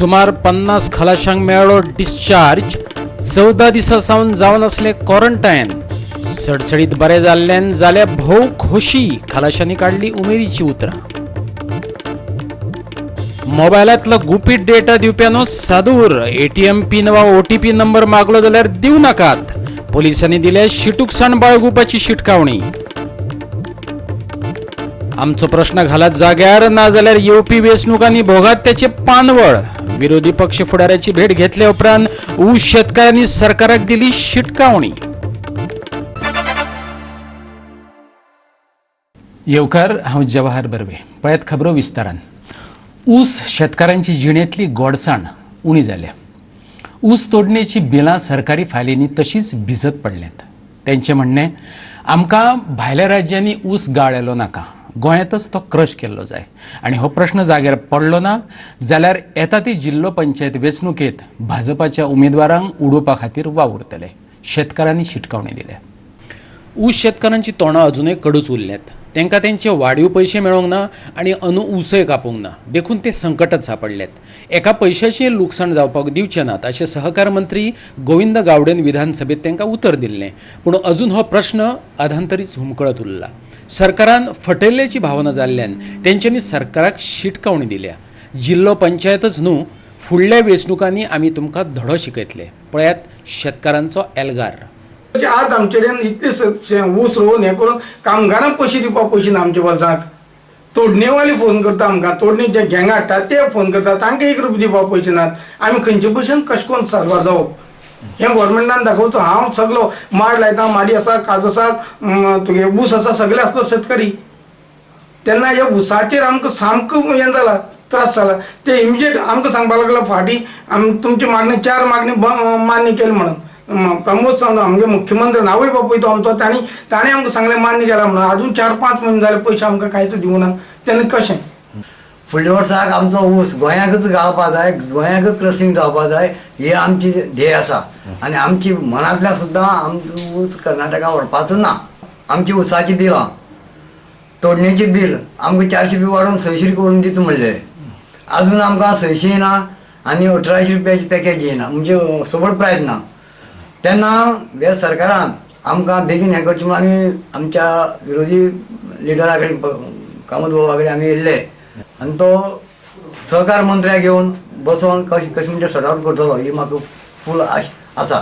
सुमार 50 खलाशांक मेळ्ळो डिस्चार्ज. 14 दिसां सावन जावन आसलें क्वॉरंटायन. सडसडीत बरें जाल्ल्यान जाल्या भोव खोशी. खलाशांनी काडली उमेदीची उतरां. मोबायलांतलो गुपीत डेटा दिवप्यानो सादूर. एटीएम पिन वा ओटीपी नंबर मागलो जाल्यार दिवं नाकात. पोलिसांनी दिल्या शिटूकसाण बाळगुपाची शिटकावणी. आमचो प्रश्न घालात जाग्यार, ना जाल्यार येवपी वेंचणुकांनी भोगात त्याचे पानवळ. विरोधी पक्ष फुडाऱ्याची भेट घेतल्या उपरांत ऊस शेतकऱ्यांनी सरकाराक दिली शिटकावणी. येवकार, हांव जवाहर बर्वे. पळयात खबरो विस्तारान. ऊस शेतकारांची जिणेंतली गोडसाण उणी जाल्या. ऊस तोडणेची बिलां सरकारी फायलींनी तशीच भिजत पडल्यात. तेंचें म्हणणें, आमकां भायल्या राज्यांनी ऊस गाळ्ळेलो नाका, गोंयांतच तो क्रश केल्लो जाय. आनी हो प्रश्न जाग्यार पडलो ना जाल्यार येता ती जिल्लो पंचायत वेंचणुकेंत भाजपाच्या उमेदवारांक उडोवपा खातीर वावुरतले. शेतकारांनी शिटकावणी दिल्या. ऊस शेतकारांची तोंडां अजुनूय कडूच उरल्यात. तांकां तेंचे वाडीव पयशे मेळोंक ना आनी अंदू ऊसय कापूंक ना, देखून ते संकटात सांपडल्यात. एका पयशाचें लुकसाण जावपाक दिवचे नात अशें सहकार मंत्री गोविंद गावडेन विधानसभेत तांकां उतर दिल्लें. पूण अजून हो प्रश्न अधांतरीच हुमकळत उरला. सरकारान फटयल्ल्याची भावना जाल्ल्यान तेंच्यांनी सरकाराक शिटकावणी दिल्या. जिल्लो पंचायतच न्हू, फुडल्या वेंचणुकांनी आमी तुमकां धडो शिकयतले. पळयात शेतकारांचो एल्गार. आज आमचे कडेन इतले ऊस रोवन हें करून कामगारांक पयशे दिवपाक पयशे ना आमच्या बोल्सांक. तोडणेवाले फोन करता आमकां, तोडणी जे गँग हाडटा ते फोन करता, तांकां 1 रुपया दिवपाक पयशे नात. आमी खंयचे भशेन कशें करून सारवार जावप हें गव्हर्मेंटान दाखोवचो. हांव सगलो माड लायता, माडी आसा, काज आसा, तुगे ऊस आसा, सगळे आसलो शेतकरी. तेन्ना ह्या ऊसाचेर आमकां सामको हें जाला, त्रास जाला. ते इमिजिएट आमकां सांगपाक लागला फाटीं आमी तुमची मागणी 4 मागणी मान्य केली म्हणून. प्रमोद सावंत आमगे मुख्यमंत्री नांवूय बापूय तो आमचो, ताणें आमकां सांगलें मान्य केला म्हणून. अजून 4-5 म्हयने जाले पयशे आमकां कांयच दिवना. तेन्ना कशें फुडल्या वर्साक आमचो ऊस गोंयांकच गाळपा जाय, गोंयांकच क्रसींग जावपा जाय, ही आमची ध्येय आसा. आनी आमची मनांतल्या सुद्दां आमचो ऊस कर्नाटका व्हरपाचो ना. आमची ऊसाची बिलां, तोडणेची बील आमकां 400 रुपया वाडोवन 600 रुपया करून दिता म्हणलें, अजून आमकां 600 येना आनी 1800 रुपयाची पॅकेज येना, म्हणजे सोबड प्रायज ना. तेन्ना ह्या सरकारान आमकां बेगीन हें करचें म्हणून आमी आमच्या विरोधी लिडरा कडेन, कामत बाबा कडेन आमी येयल्ले आनी तो सहकार मंत्र्याक घेवन बसोन कशें कशें म्हणजे सॉर्ट आवट करतलो ही म्हाका फूल आश आसा.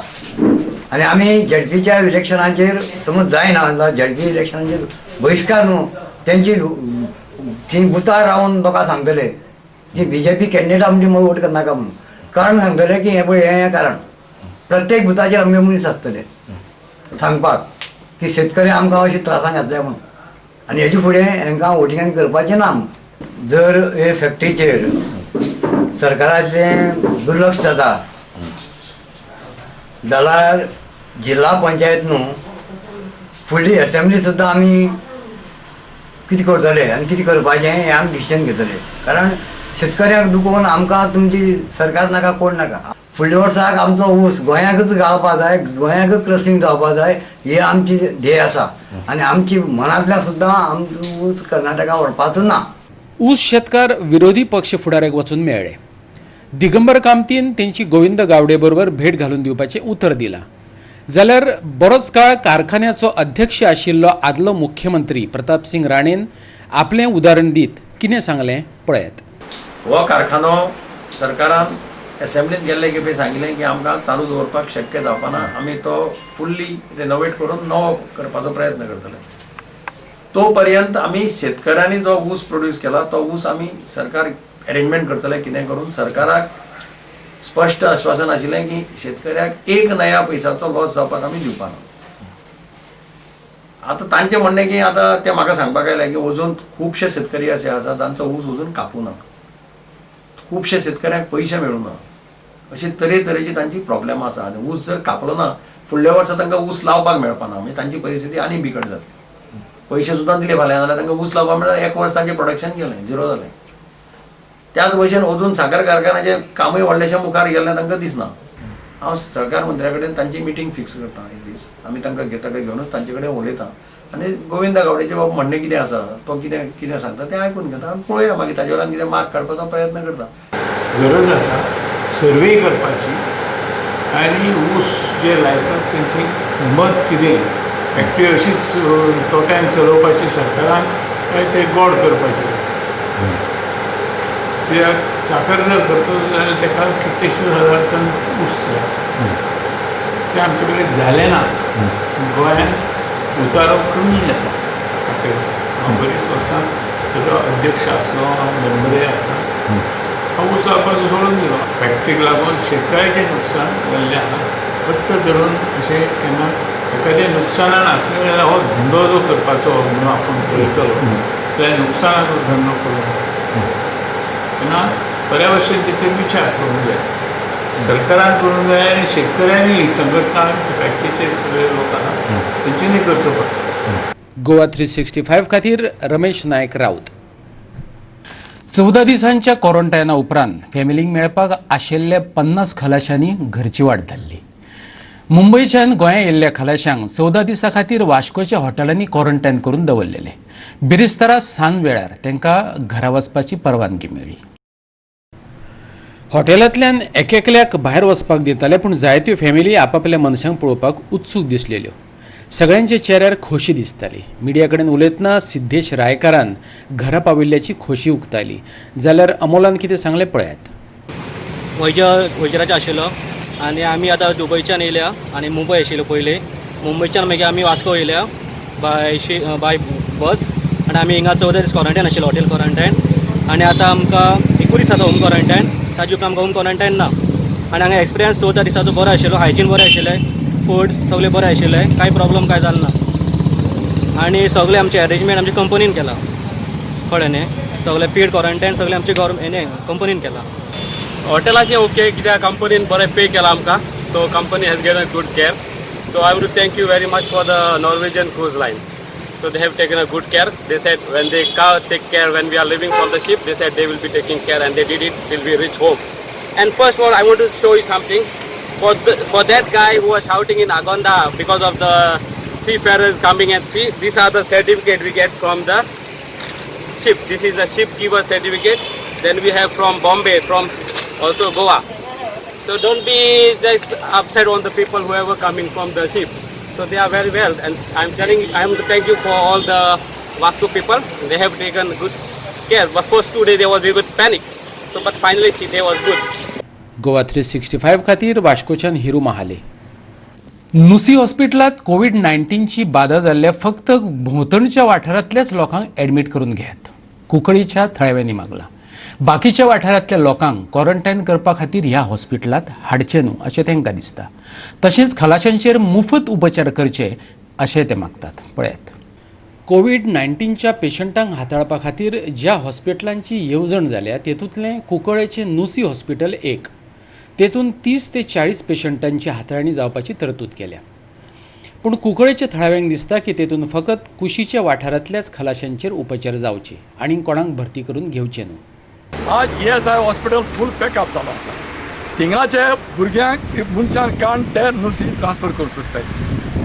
आनी आमी झेडपीच्या इलेक्शनाचेर समज जायना जाल्यार झेडपी इलेक्शनाचेर बहिश्कार न्हू, तेंची थंय बुथार रावन लोकांक सांगतले की बीजेपी कॅन्डिडेट आमची वोट करनाका म्हणून. कारण सांगतले की हें पळय हें कारण प्रत्येक बुथाचेर आमगे मनीस आसतले सांगपाक की शेतकरी आमकां अशें त्रासांक घातले म्हणून. आनी हेजे फुडें हेंकां वोटिंगान करपाचें ना. जर हे फॅक्ट्रीचेर सरकाराचें दुर्लक्ष जाता जाल्यार जिल्हा पंचायत न्हू फुडली एसेंब्ली सुद्दां आमी कितें करतले आनी कितें करपाचें हें आमी डिसिजन घेतले. कारण शेतकऱ्यांक दुखोवन आमकां तुमची सरकार नाका, कोण नाका. फुडल्या वर्साक आमचो ऊस गोंयांकच गाळपा जाय, गोंयांकच क्रसींग जावपा जाय, ही आमची ध्येय आसा. आनी आमची मनांतल्या सुद्दां आमचो ऊस कर्नाटका व्हरपाचो ना. ऊस शेतकार विरोधी पक्ष फुडाऱ्याक वचून मेळ्ळे. दिगंबर कामतीन तेंची गोविंद गावडे बरोबर भेट घालून दिवपाचें उतर दिलां. जाल्यार बरोच काळ कारखान्याचो अध्यक्ष आशिल्लो आदलो मुख्यमंत्री प्रतापसिंग राणेन आपलें उदाहरण दीत कितें सांगलें पळयात. हो कारखानो सरकारान एसेंब्लीत गेल्ले खेपे सांगिल्लें की आमकां चालू दवरपाक शक्य जावपाना, आमी तो फुल्ली रेनोवेट करून नवो करपाचो प्रयत्न करतले. तो पर्यंत आमी शेतकऱ्यांनी जो ऊस प्रोड्यूस केला तो ऊस आमी सरकार अरेंजमेंट करतले कितें करून. सरकाराक स्पश्ट आश्वासन आशिल्लें की शेतकऱ्याक 1 नया पयशाचो लॉस जावपाक आमी दिवपाना. आतां तांचें म्हणणें की आतां ते म्हाका सांगपाक आयलें की अजून खुबशे शेतकरी अशे आसा जांचो ऊस अजून कापूं ना, खुबशे शेतकऱ्यांक पयशे मेळूं ना, अशी तरेतरेची तांची प्रॉब्लेम आसा. आनी ऊस जर कापलो ना फुडल्या वर्सा तांकां ऊस लावपाक मेळपाना, म्हणजे तांची परिस्थिती आनी बिकट जातली. पयशे सुद्दां दिले फाल्यां जाल्यार तांकां ऊस लावपाक मेळना, 1 वर्स तांचें प्रोडक्शन गेलें, झिरो जालें. त्याच भशेन अजून साखर कारखान्याचें कामूय व्हडलेशें मुखार गेल्लें तांकां दिसना. हांव सहकार मंत्र्या कडेन तांची मिटींग फिक्स करता एक दीस, आमी तांकां घेता घेवनूच तांचे कडेन उलयता आनी गोविंद गावडेचें बाबा म्हणणें कितें आसा, तो कितें कितें सांगता तें आयकून घेता आनी पळोवया मागीर ताजे वयल्यान कितें मार्ग काडपाचो प्रयत्न करता. गरज आसा सर्वे करपाची आनी ऊस जे लायतात तेंची मत कितें, फॅक्टरी अशीच तोट्यान चलोवपाची सरकारान काय ते गोड करपाचे. कित्याक साकर जर करतलो जाल्यार ताका कितलेशे हजार टन ऊस जाय, तें आमचे कडेन जालें ना. गोंयांत उतारो कमी येता साकरेचो. हांव बरीच वर्सां ताजो अध्यक्ष आसलो, हांव मेंबरय आसा. हांव ऊस लावपाचो सोडून दिलो. फॅक्टरीक लागून शेतकऱ्याचें नुकसान जाल्लें आसा. फक्त धरून अशें केन्ना एखादें नुकसानान आसलें जाल्यार हो धंदो जो करपाचो म्हणून आपूण पळयतलो जाल्यार नुकसानाचो धंदो करूं तेन्ना बऱ्या भशेन तेचेर विचार करूंक जाय, सरकारान करूंक जाय आनी शेतकऱ्यांनी संघटना फॅक्टरीचे सगळे लोक आसा तेंच्यांनी करचो पडटा. गोवा 365 खातीर रमेश नायक राऊत. 14 दिसांच्या क्वॉरंटायना उपरांत फॅमिलीक मेळपाक आशिल्ल्या 50 खलाशांनी घरची वाट धरली. मुंबयच्यान गोंया येयल्ल्या खलाशांक 14 दिसां खातीर वास्कोच्या हॉटेलांनी क्वॉरंटायन करून दवरलेले. बिरेस्तारा सांज वेळार तांकां घरा वचपाची परवानगी मेळ्ळी. हॉटेलांतल्यान एकेकल्याक भायर वचपाक दिताले, पूण जायत्यो फॅमिली आपापल्या मनशांक पळोवपाक उत्सूक दिसलेल्यो. सगळ्यांच्या चेऱ्यार खोशी दिसताली. मिडिया कडेन उलयतना सिद्धेश रायकारान घरा पाविल्ल्याची खोशी उक्तायली. जाल्यार अमोलान कितें सांगलें पळयात. वैजराचे आशिल्लो आनी आमी आतां दुबयच्यान येयल्या आनी मुंबय आशिल्लो पयलीं. मुंबयच्यान मागीर आमी वास्को येयल्या बाय बस आनी आमी हिंगा 14 दीस क्वॉरंटायन आशिल्लो, हॉटेल क्वॉरंटायन. आनी आतां आमकां 21 दिसाचो होम क्वॉरंटायन, ताजे उपरांत आमकां होम क्वॉरंटायन ना. आनी हांगा एक्सपिरियन्स 14 दिसाचो बरो आशिल्लो, हायजीन बरें आशिल्लें, फूड सगळें बरें आशिल्लें, कांय प्रॉब्लम कांय जालें ना. आनी सगळें आमचें अरेंजमेंट आमच्या कंपनीन केलां, कळ्ळें न्ही. सगळें पेड क्वॉरंटायन सगळें आमचें गव्हर्मेंट कंपनीन केलां. हॉटेलाचें ओके, कित्याक कंपनीन बरें पे केलां आमकां. So company has given a good care. So I would thank you very much for the Norwegian cruise line. So they have taken a good care. They said when they take care when we are leaving from the ship, they said they will be taking care, and they did it till we reach home. And first of all, I want to show you something. For that guy who was shouting in Agonda because of the seafarers coming and see, these are the certificate we get from the ship. This is the ship giver certificate. Then we have from Bombay, from also Goa. So don't be just upset on the people whoever coming from the ship. So they are very well, and I'm telling you, I'm thank you for all the Vasco people. They have taken good care. But first 2 days there was a bit panic. So but finally they was good. Goa 365 खातीर वास्कोच्यान हिरू महाले. नुसी हॉस्पिटलांत Covid 19ची बादा जाल्ल्या फक्त भोंवतणच्या वाठारांतल्याच लोकांक admit करून घेयात, कुंकळीच्या थळाव्यांनी मागला. बाकीच्या वाठारांतल्या लोकांक क्वॉरंटायन करपा खातीर ह्या हॉस्पिटलांत हाडचें न्हू अशें तांकां दिसता. तशेंच खलाशांचेर मुफत उपचार करचे अशें ते मागतात. पळयात. कोवीड 19च्या पेशंटांक हाताळपा खातीर ज्या हॉस्पिटलांची येवजण जाल्या तेतूंतलें कुंकळेचें नुसी हॉस्पिटल एक. तेतून 30 ते 40 पेशंटांची हाताळणी जावपाची तरतूद केल्या. पूण कुंकळेच्या थळाव्यांक दिसता की तेतून फकत कुशीच्या वाठारांतल्याच खलाशांचेर उपचार जावचे आनी कोणाक भरती करून घेवचे न्हू. आज ESI hospital फूल पॅकअप जालो आसा. थिंगाचे भुरग्यांक मनशान काण ते नुसी ट्रान्सफर करूंक सोदताय.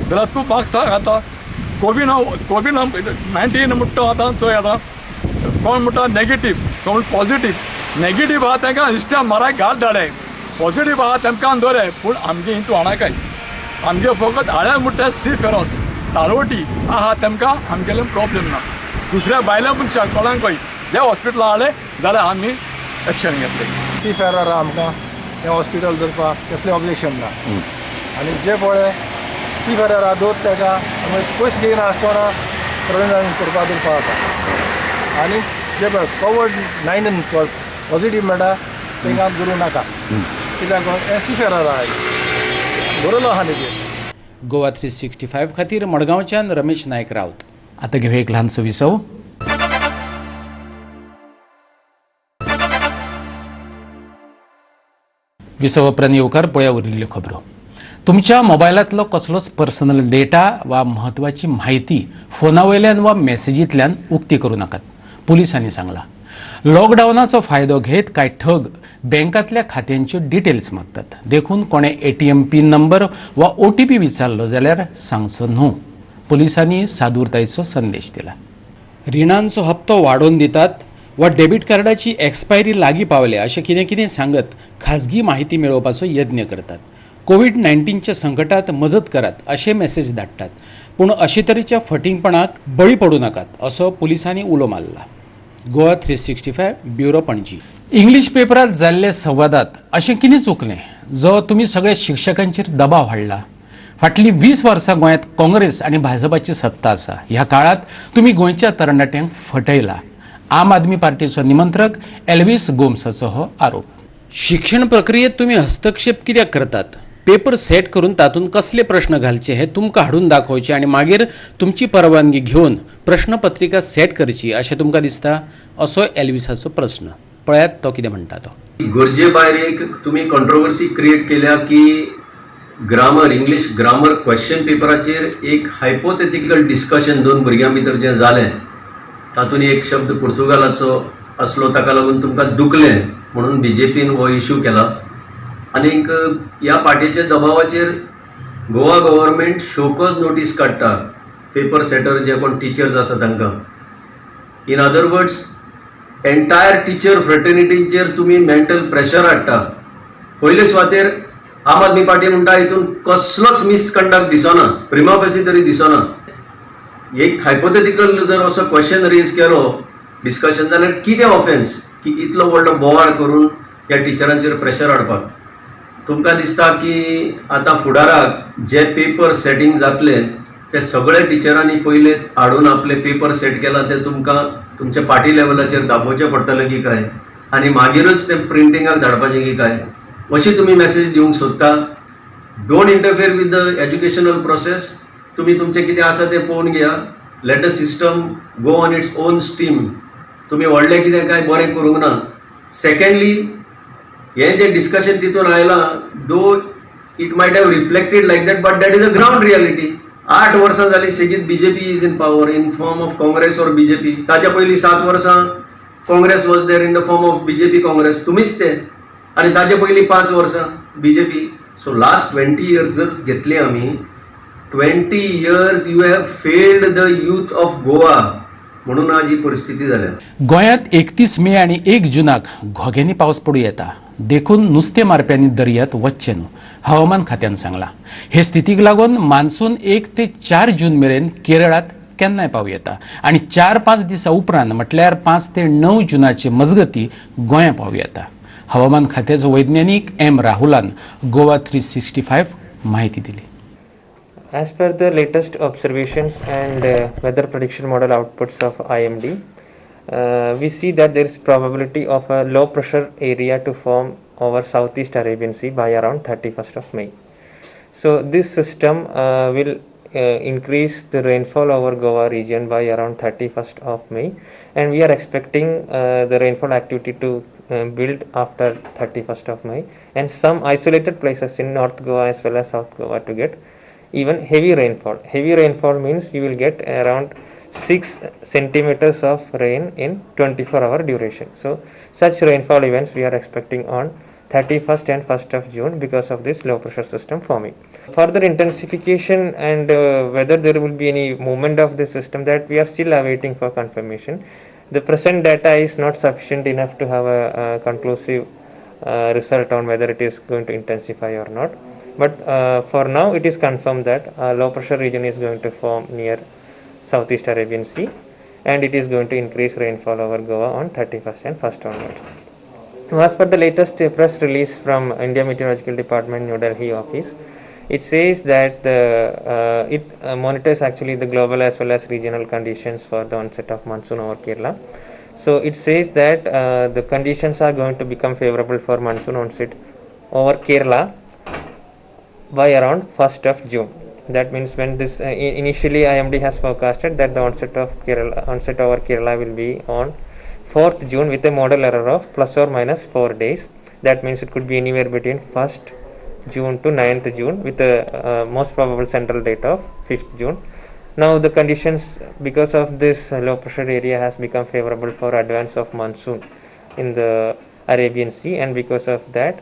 जाल्यार तूं म्हाका सांग आतां कोवीड 19 म्हणटा आतां चोय आतां कोण म्हणटा नेगेटीव, कोण पॉझिटीव. नेगेटीव आहा तांकां इश्टा माराक घाल धाडे, पॉझिटीव आहा तेमकां दवरे, पूण आमगे हितू हाणाकाय. आमगे फकत हाड्या म्हणटा सी फेरोस तारवटी आहा तेमकां आमगेले प्रॉब्लेम ना. दुसऱ्या भायल्या मनशाक कोणाकय जे हॉस्पिटलां हाडले जाल्यार आमी एक्शन घेतले. सी फेरार आमकां हें हॉस्पिटल दवरपाक कसलें ऑब्जेक्शन ना. आनी जे पळय सी फेरार दवर ताका आमी पयस घेयना आसतना क्वॉरंटायन करपाक दवरपाक जाता. आनी जे पळय कोवीड 19 पॉझिटीव मेळटा तांकां दवरूं नाका, कित्याक हें सी फेरार आहा बरोलो आहा तेजेर. गोवा 365 खातीर मडगांवच्यान रमेश नायक राऊत. आतां घेवया एक ल्हानसो विसव. विसव उपरांत येवकार. पळया उरिल्ल्यो खबरो. तुमच्या मोबायलांतलो कसलोच पर्सनल डेटा वा म्हत्वाची म्हायती फोना वयल्यान वा मॅसेजींतल्यान उक्ती करूं नाकात, पुलिसांनी सांगलां. लॉकडावनाचो फायदो घेत कांय ठग बँकांतल्या खात्यांच्यो डिटेल्स मागतात. देखून कोणें ATM pin number वा OTP विचारलो जाल्यार सांगचो न्हू, पुलिसांनी सादूरतायेचो संदेश दिला. रिणांचो हप्तो वाडोवन दितात, वा डेबीट कार्डाची एक्सपायरी लागीं पावल्या अशें कितें कितें सांगत खाजगी माहिती मेळोवपाचो यत्न करतात. कोवीड-19च्या संकटात मजत करात अशे मेसेज धाडटात, पूण अशे तरेच्या फटींगपणाक बळी पडूं नाकात असो पुलिसांनी उलो मारला. Goa 365 bureau, Panaji. English पेपरात जाल्ले संवादात अशें कितें चुकलें जो तुमी सगळे शिक्षकांचेर दबाव हाडला? फाटलीं 20 वर्सां गोंयांत काँग्रेस आनी भाजपाची सत्ता आसा. ह्या काळांत तुमी गोंयच्या तरणाट्यांक फटयला. आम आदमी पार्टीचो निमंत्रक एल्वीस गोम्साचो हो आरोप. शिक्षण प्रक्रियेत तुमी हस्तक्षेप कित्याक करतात? पेपर सेट करून तातूंत कसले प्रश्न घालचे हे तुमकां हाडून दाखोवचे आनी मागीर तुमची परवानगी घेवन प्रश्नपत्रिका सेट करची अशें तुमकां दिसता, असो एल्विसाचो प्रस्न. पळयात तो कितें म्हणटा तो. गरजे भायर एक तुमी कॉन्ट्रोवर्सी क्रिएट केल्या की ग्रामर, इंग्लीश ग्रामर क्वेश्चन पेपराचेर एक हायपोथेटिकल डिस्कशन दोन भुरग्यां भितर जें जालें तातूंत एक शब्द पुर्तुगालाचो आसलो, ताका लागून तुमकां दुखलें म्हणून बीजेपीन हो इशू केला. आनीक ह्या पार्टीच्या दबावाचेर गोवा गव्हर्मेंट शोकॉज नोटीस काडटा पेपर सेटर जे कोण टिचर्स आसा तांकां. In other words, entire teacher फ्रेटर्निटीचेर तुमी मेंटल प्रेशर हाडटा. पयले सुवातेर आम आदमी पार्टी म्हणटा हितून कसलोच मिसकंडक्ट दिसना, प्रिमाफेसी तरी दिसना. एक हायपोथेटिकल जर असो क्वेश्चन रेज केलो डिस्कशन जाल्यार कितें ऑफेन्स की इतलो व्हडलो बोवाळ करून ह्या टिचरांचेर प्रेशर हाडपाक? तुमकां दिसता की आतां फुडाराक जे पेपर सेटींग जातले ते सगळे टिचरांनी पयले हाडून आपले पेपर सेट केला ते तुमकां तुमच्या पार्टी लेवलाचेर दाखोवचें पडटलें की काय, आनी मागीरूच ते प्रिंटिंगाक धाडपाचें की काय, अशी तुमी मॅसेज दिवंक सोदता? Don't interfere with the educational process. तुमी तुमचें कितें आसा तें पळोवन घेया. Let the system go on its own steam. तुमी व्हडलें कितें काय बरें करूंक ना. सेकेंडली, हें जें डिस्कशन तितून आयलां, though it might have reflected like that, but that is a ground reality. 8 वर्सां जालीं सेगीत BJP is in power in form of Congress or BJP. ताच्या पयलीं 7 वर्सां Congress was there in the form of BJP Congress, तुमीच ते, आनी ताचे पयलीं 5 वर्सां बीजेपी. सो लास्ट 20 इयर्स जर घेतली आमी, 20 years you have failed the youth of Goa, म्हणून आज ही परिस्थिती जाल्या. गोंयांत 31 मे आनी 1 जुनाक घोग्यांनी पावस पडूं येता, देखून नुस्तें मारप्यांनी दर्यांत वचचें न्हू, हवामान खात्यान सांगलां. हे स्थितीक लागून मान्सून 1 ते 4 जून मेरेन केरळांत केन्नाय पावूं येता आनी 4-5 दिसां उपरांत म्हटल्यार 5 ते 9 जुनाचे मजगती गोंयां पावूं येता. हवामान खात्याचो वैज्ञानीक एम राहुलान गोवा 365 माहिती दिली. As per the latest observations and weather prediction model outputs of IMD, we see that there is probability of a low pressure area to form over Southeast Arabian Sea by around 31st of May. So this system will increase the rainfall over Goa region by around 31st of May, and we are expecting the rainfall activity to build after 31st of May, and some isolated places in North Goa as well as South Goa to get even heavy rainfall. Heavy rainfall means you will get around 6 centimeters of rain in 24-hour duration. So such rainfall events we are expecting on 31st and 1st of June because of this low pressure system forming. Further intensification and whether there will be any movement of this system, that we are still awaiting for confirmation. The present data is not sufficient enough to have a conclusive result on whether it is going to intensify or not. But for now it is confirmed that a low pressure region is going to form near Southeast Arabian Sea, and it is going to increase rainfall over Goa on 31st and 1st onwards. Now, as per the latest press release from India Meteorological Department New Delhi office, it says that it monitors actually the global as well as regional conditions for the onset of monsoon over Kerala. So it says that the conditions are going to become favorable for monsoon onset over Kerala by around 1st of June. That means when this initially IMD has forecasted that the onset of Kerala, onset over Kerala will be on 4th June with a model error of plus or minus 4 days. That means it could be anywhere between 1st June to 9th June with the most probable central date of 5th June. Now the conditions, because of this low pressure area, has become favorable for advance of monsoon in the Arabian Sea, and because of that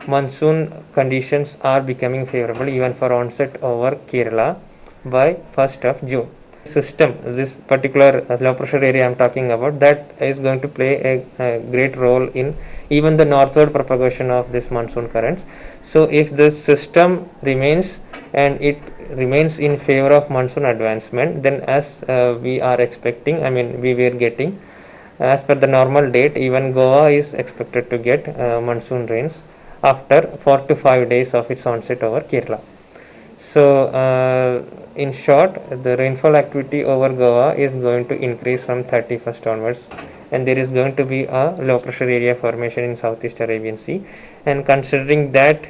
monsoon conditions are becoming favorable even for onset over Kerala by 1st of June. System, this particular low pressure area I am talking about, that is going to play a great role in even the northward propagation of this monsoon currents. So if this system remains and it remains in favor of monsoon advancement, then as we are expecting, I mean we were getting as per the normal date, even Goa is expected to get monsoon rains after 4 to 5 days of its onset over Kerala. So in short, the rainfall activity over Goa is going to increase from 31st onwards, and there is going to be a low pressure area formation in Southeast Arabian Sea. And considering that,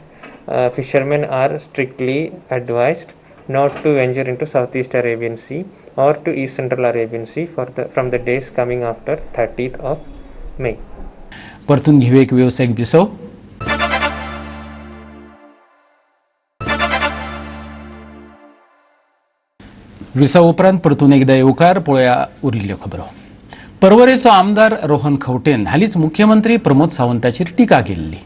fishermen are strictly advised not to venture into Southeast Arabian Sea or to East Central Arabian Sea from the days coming after 30th of May. परतून घेऊ एक वेवसायीक विसव. विसव उपरांत परतून एकदा येवकार. पळोवया उरिल्ल्यो खबरो. परवरेचो आमदार रोहन खंवटेन हालींच मुख्यमंत्री प्रमोद सावंताचेर टिका केल्ली.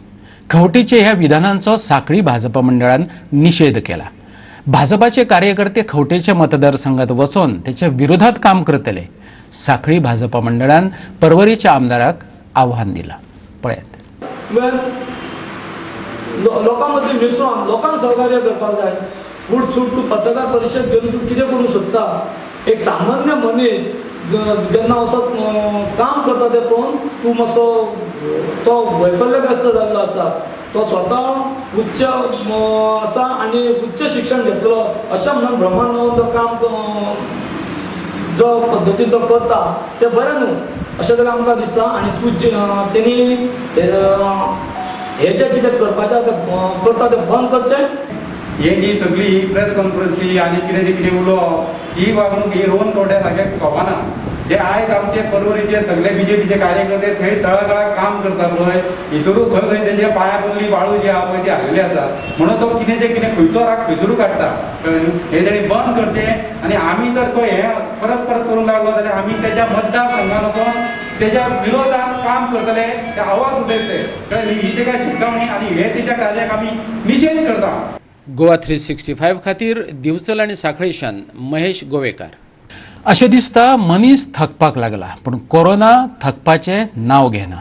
खंवटेचे ह्या विधानांचो सांखळी भाजपा मंडळान निशेध केला. भाजपाचे कार्यकर्ते खंवटेच्या मतदारसंघात वचून त्याच्या विरोधात काम करतले. सांखळी भाजपा मंडळान परवरेच्या आमदाराक आव्हान दिलां. पळयात. लोकां मदीं मिसळोन लोकांक सहकार्य करपाक जाय. उठ सूट तूं पत्रकार परिशद घेवन तूं कितें करूंक सोदता? एक सामान्य मनीस जेन्ना असो काम करता तें पळोवन तूं मातसो तो वैफल्यग्रस्त जाल्लो आसा. तो स्वता उच्च आसा आनी उच्च शिक्षण घेतलो अशें म्हणून भ्रमान तो काम जो पद्दतीन तो करता तें बरें न्हू अशें जाल्यार आमकां दिसता. आनी तूं तेणी हें जें कितें करपाचें तें करता तें बंद करचें. हे जी सगळी ही प्रेस कॉन्फरन्सी आनी कितें जें कितें उलोवप ही वागणूक ही रोहन खंवट्या सारक्याक सोबना. जे आयज आमचे परवरीचे सगळे बीजेपीचे कार्यकर्ते थंय तळागाळाक काम करता पळय, हितून खंय खंय तेजे पांया पडली वाळू जी आहा पळय ती हाडलेली आसा, म्हणून तो कितें जें कितें खंयचो राग खंयसरूय काडटा. हे तेणी बंद करचें. आनी आमी तर तो हें परत परत करूंक लागलो जाल्यार आमी तेज्या मतदारसंघान वचोन तेज्या विरोधात काम करतले, ते आवाज उठयतले. कळ्ळें? ही तेका शिटकावणी आनी हे तेच्या कार्याक आमी निशेध करता. गोवा 365 खातीर दिवचल आनी सांखळेच्यान महेश गोवेकार. अशें दिसता मनीस थकपाक लागला, पूण कोरोना थकपाचें नांव घेना.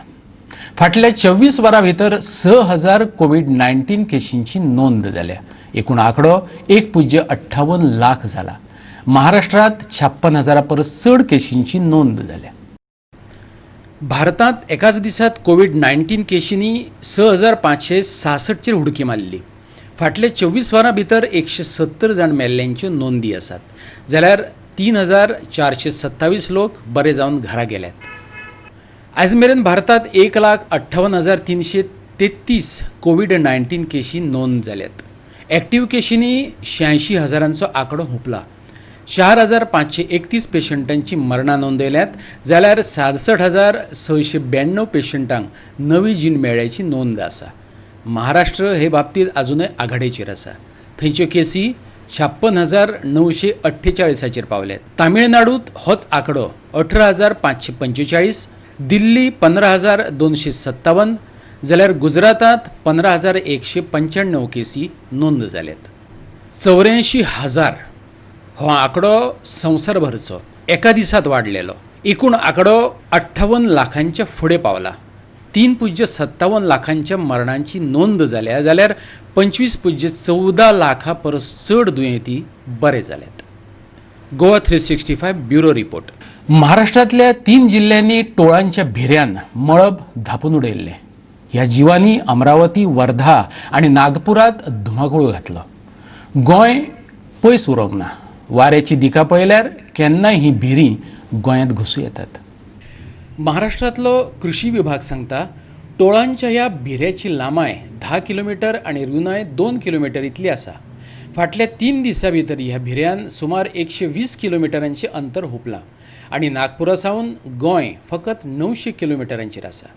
फाटल्या 24 वरां भितर 6000 कोवीड-19 केशींची नोंद जाल्या. एकूण आंकडो 1.58 लाख जाला. महाराष्ट्रांत 56,000 परस चड केशींची नोंद जाल्या. भारतांत एकाच दिसात कोवीड-19 केशींनी 6566चेर उडकी मारली. फाटल्या 24 वरां भितर 170 जाण मेल्ल्यांच्यो नोंदी आसात, जाल्यार 3427 लोक बरे जावन घरा गेल्यात. आयज मेरेन भारतांत 1,58,333 कोवीड-19 केशी नोंद जाल्यात. एक्टीव केशींनी 86,000चो आंकडो हुंपला. 4,531 पेशंटांची मरणां नोंदयल्यात, जाल्यार 67,692 पेशंटांक नवी जीण मेळ्ळ्याची नोंद आसा. महाराष्ट्र हे बाबतींत अजूनय आघाडेचेर आसा. थंयच्यो केसी 56,948चेर पावल्यात. तामिळनाडूत होच आंकडो 18,545, दिल्ली 15,257, जाल्यार गुजरातांत 15,195 केसी नोंद जाल्यात. 84,000 हो आंकडो संवसारभरचो एका दिसात वाडलेलो. एकूण आंकडो 58 लाखांच्या फुडें पावला. 3.57 लाखांच्या मरणांची नोंद जाल्या, जाल्यार 25.14 लाखां परस चड दुयेंती बरे जाल्यात. Goa 365 bureau report. महाराष्ट्रांतल्या 3 जिल्ल्यांनी टोळांच्या भिऱ्यान मळब धांपून उडयल्लें. ह्या जिवांनी अमरावती, वर्धा आनी नागपुरांत धुमाकूळ घातलो. गोंय पयस उरोंक ना. वाऱ्याची दिका पळयल्यार केन्नाय हीं भिरीं गोंयांत घुसूं येतात. महाराष्ट्रांतलो कृषी विभाग सांगता, टोळांच्या ह्या भिऱ्याची लांबाय 10 किलोमिटर आनी रुंदाय 2 किलोमिटर इतली आसा. फाटल्या 3 दिसां भितर ह्या भिऱ्यान सुमार 120 किलोमिटरांचें अंतर हुपलां आनी नागपुरा सावन गोंय फकत 900 किलोमिटरांचेर आसा.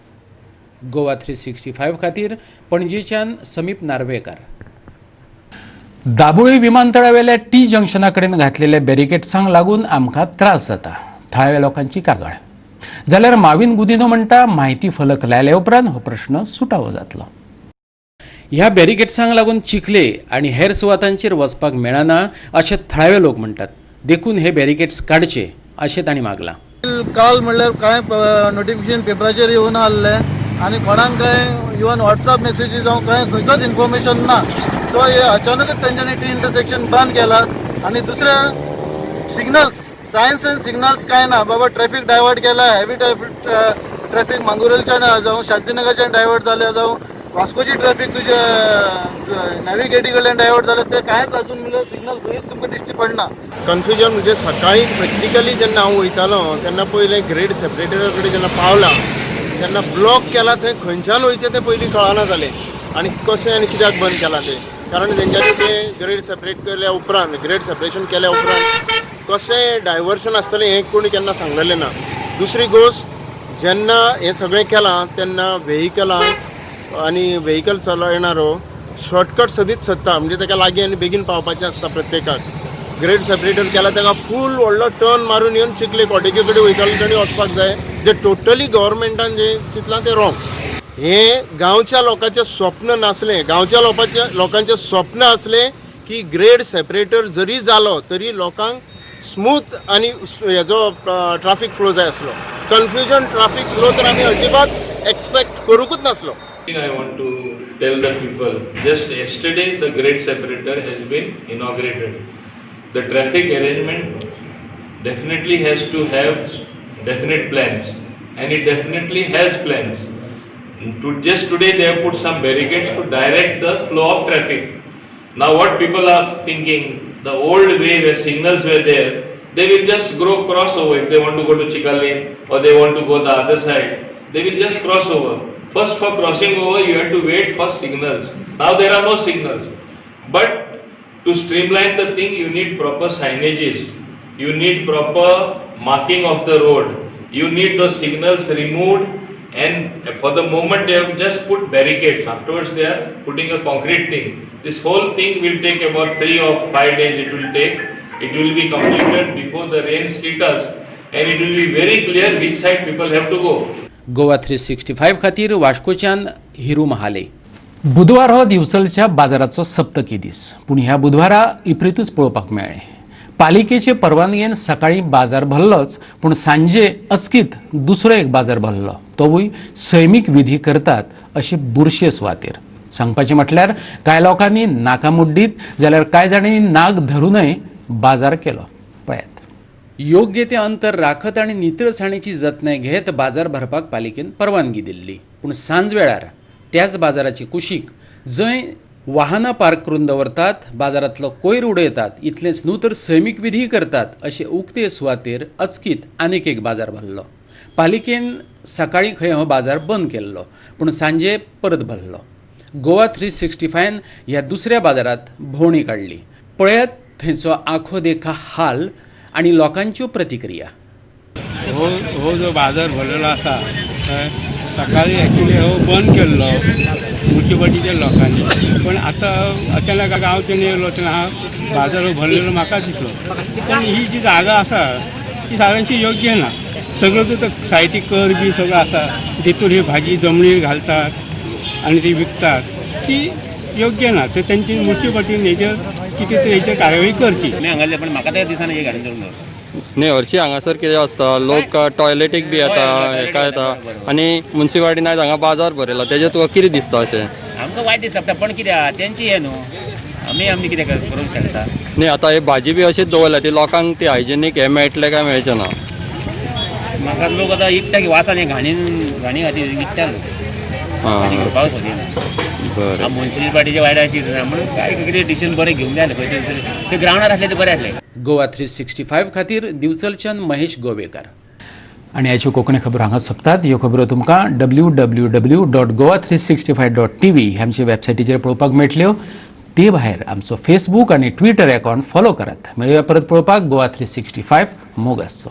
गोवा 365 खातीर पणजेच्यान समीप नार्वेकार. दाबोळी विमानतळावेल्या टी जंक्शना कडेन घातलेल्या बॅरिकेड्सांक लागून आमकां त्रास जाता, थळाव्या लोकांची कागाळ. जाल्यार माविन गुदिनो म्हणटा, म्हायती फलक लायल्या उपरांत हो प्रश्न सुटावो जातलो. ह्या बॅरिकेड्सांक लागून चिखले आनी हेर सुवातांचेर वचपाक मेळना अशें थळावे लोक म्हणटात. देखून हे बॅरिकेड्स काडचे अशें तांणी मागलां. काल म्हणल्यार कांय नोटिफिकेशन पेपराचेर येवन आहलें आनी कोणाक कांय इवन वॉट्सएप मेसेजी जावं कांय खंयचोच इन्फॉर्मेशन ना. सो हे अचानकच तेंच्यांनी टी इंटरसेक्शन बंद केला आनी दुसरें सिग्नल्स, सायन्स एंड सिग्नल्स कांय ना. बाबा ट्रॅफिक डायवर्ट केला, हेवी ट्रॅफिक मांगुरेलच्यान जावं शांतीनगरच्यान डायवर्ट जाल्या, जावं वास्कोची ट्रॅफिक तुजे नॅव्हिगेटी कडल्यान डायवर्ट जाल्या, ते कांयच अजून म्हणल्यार सिग्नल खंयच तुमकां दिश्टी पडना. कन्फ्युजन म्हणजे सकाळी प्रॅक्टिकली जेन्ना हांव वयतालो तेन्ना पयलें ग्रेड सेपरेटरा कडेन जेन्ना पावला तेन्ना ब्लॉक केला थंय खंयच्यान वयचें तें पयलीं कळना जालें आनी कशें आनी कित्याक बंद केलां तें, कारण तेंच्यांनी तें ग्रेड सेपरेट केल्या उपरांत, ग्रेड सेपरेशन केल्या उपरांत कशें डायवर्शन आसतलें हें कोणी केन्ना सांगलेलें ना. दुसरी गोश्ट, जेन्ना हें सगळें केलां तेन्ना व्हेहिकलांक आनी व्हेहिकल चलयणारो शॉर्टकट सदींच सोदता, म्हणजे ताका लागीं आनी बेगीन पावपाचें आसता प्रत्येकाक. ग्रेड सेपरेटर केला ताका फूल व्हडलो टर्न मारून येवन चिखले कॉटेजी कडेन वयतालो ताणी वचपाक जाय, जे टोटली गव्हर्मेंटान जें चिंतलां तें रॉंग. हें गांवच्या लोकांचें स्वप्न नासलें, गांवच्या लोकांचें स्वप्न आसलें की ग्रेड सेपरेटर जरी जालो तरी लोकांक स्मूथ आनी हेजो ट्राफीक फ्लो जाय आसलो. कन्फ्युजन ट्राफीक फ्लो तर आमी अजिबात एक्सपेक्ट करूंकूच नासलो. I want to tell the people, just yesterday the grade separator has been inaugurated. The traffic arrangement definitely has to have definite plans, and it definitely has plans. Just today they have put some barricades to direct the flow of traffic. Now what people are thinking, the old way where signals were there, they will just go cross over if they want to go to Chicalim or they want to go the other side, they will just cross over. First, for crossing over you have to wait for signals. Now there are no signals. But to streamline the thing, you need proper signages, you need proper marking of the road, you need the signals removed, and for the moment they have just put barricades. Afterwards they are putting a concrete thing. This whole thing will take about 3 or 5 days it will take. It will be completed before the rains hit us, and it will be very clear which side people have to go. Goa 365 खातीर वास्कोच्यान हिरू महाले. बुधवार हो दिवचलच्या बाजाराचो सप्तकी दीस, पूण ह्या बुधवारा इप्रितूच पळोवपाक मेळ्ळें. पालिकेचे परवानगेन सकाळीं बाजार भरलोच, पूण सांजे अचकीत दुसरो एक बाजार भरलो, तोवूय सैमीक विधी करतात अशे बुरशे सुवातेर. सांगपाचें म्हटल्यार कांय लोकांनी नाका मुड्डीत जाल्यार कांय जाणांनी नाक धरूनय बाजार केलो. पळयात, योग्य ते अंतर राखत आनी नितळसाणेची जतनाय घेत बाजार भरपाक पालिकेन परवानगी दिल्ली, पूण सांजवेळार त्याच बाजाराची कुशीक जंय वाहनां पार्क करून दवरतात, बाजारांतलो कोयर उडयतात, इतलेंच न्हू तर सैमीक विधी करतात अशे उक्ते सुवातेर अचकीत आनीक एक बाजार भरलो. पालिकेन सकाळीं खंय हो बाजार बंद केल्लो, पूण सांजे परत भरलो. गोवा 365 ह्या दुसऱ्या बाजारांत भोंवडी काडली. पळयात थंयचो आंखो देखा हाल आनी लोकांच्यो प्रतिक्रिया. हो हो जो बाजार भरलेलो आसा सकाळी एक्चुली हो बंद केल्लो मुन्सिपालिटीच्या लोकांनी, पण आतां अचानक गांवच्यान येयलो तेन्ना हा बाजार भरलेलो म्हाका दिसलो. पण ही जी जागा आसा ती सादारणशी योग्य ना. सगळं तो सायडीक कर बी सगळं आसा, तितून ही भाजी जमनीर घालतात आनी ती विकतात, ती योग्य ना. तर तेंची मुन्सिपालिटीन हेजेर कितें तरी हेजेर कारवाई करची. हांगासरले पण म्हाका त्या दिसांनी हे घालून दवरलो न्ही. हरशीं हांगासर कितें आसता, लोक टॉयलेटीक बी येता, हेका येता, आनी मुन्सिपालिटीन आयज हांगा बाजार भरयला, तेजेर तुका कितें दिसता अशें? आमकां वायट दिसता, पण कितें तेंची हें न्हू, आमी आमी कितें करूंक शकता न्ही. आतां ही भाजी बी अशीच दवरल्या, ती लोकांक ती हायजेनीक हें मेळटलें काय मेळचें ना? म्हाका लोक आतां विकता की वासान हे घाणीन घाणी खातीर विकता लोक, घेवपाक सोदिना. बरें, मुन्सिपालिटीच्या वायटाची म्हणून काय कितें डिसिजन बरें घेवंक जाय आसलें, खंय ते ग्रावंडार आसलें ते बरें आसलें. गोवा 365 खातीर दिवचलच्यान महेश गोवेकर. आनी हाच्यो कोंकणी खबरो हांगा सोंपतात. ह्यो खबरो तुमकां www.goa365.tv ह्या आमच्या वेबसायटीचेर पळोवपाक मेळटल्यो. ते भायर आमचो फेसबूक आनी ट्विटर अकावंट फॉलो करात. मेळुया परत पळोवपाक गोवा 365. मोग आसचो.